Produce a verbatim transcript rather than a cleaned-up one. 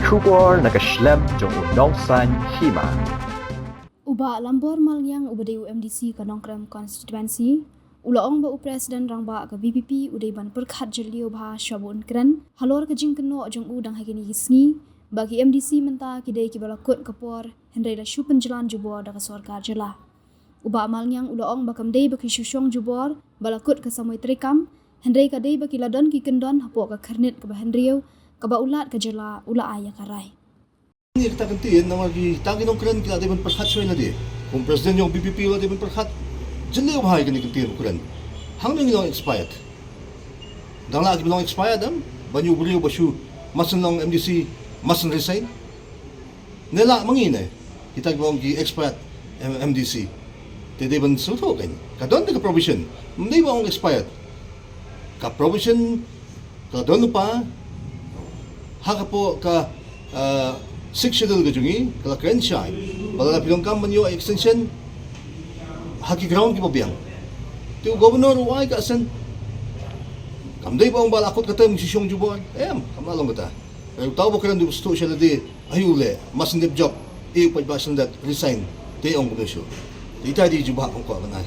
Khubor na ka shlem jong u Nongsaiñ Hima. U Bah Lambor Malngiang uba dei u M D C ka Nongkrem Constituency u la ong ba u President Rangbah ka V P P u dei ban pyrkhat jylliew bha shwa ba un kren halor ka jingkynnoh jong u dang ha kine ki sngi ba ki M D C mynta ki dei kiba la kut ka por hynrei la shu pynjlan jubor da ka sorkar jylla. U Bah Malngiang u la ong ba kam dei ba ki shu shong jubor ba la kut ka samoi treikam hynrei ka dei ba ki la don ki kyndon hapoh ka khyrnit kaba hynriew kaba u Lat ka jylla u la ai ïa ka rai. Ni kita ka ktien namar kita ki nongkren ki la dei ban pyrkhat shwa ïa lade. Kum President jong V P P la dei ban pyrkhat jylliew bha ïa kane ka ktien u kren. Hangne ngi long expired. Dang lah kiba long expired em? Ba ïoh u briew ba shu, must long M D C, must resign. Ne lah ma ngi ne kita kiba long ki expired M-, M D C. Te dei ban sngewthuh kan. Ka don te ka provision. Ym dei ba long expired. Ka provision ka don lypa ha ka por ka, uh, Sixth Schedule ka jong ngi ka la kren shai ba lada phi donkam ban ïoh extension ha ki ground kiba biang. Te u Governor u ai ka assent. Kam dei ba ong ba la kut ka term shu shong jubor. Em, kam lah long kata. Hynrei uta uba kren u sngewthuh sha lade, aïu leh, must dep job, e u paidbah sngewdep resign. Te ong kumno shuh. Te ita dei jubab ong kwah ban ai.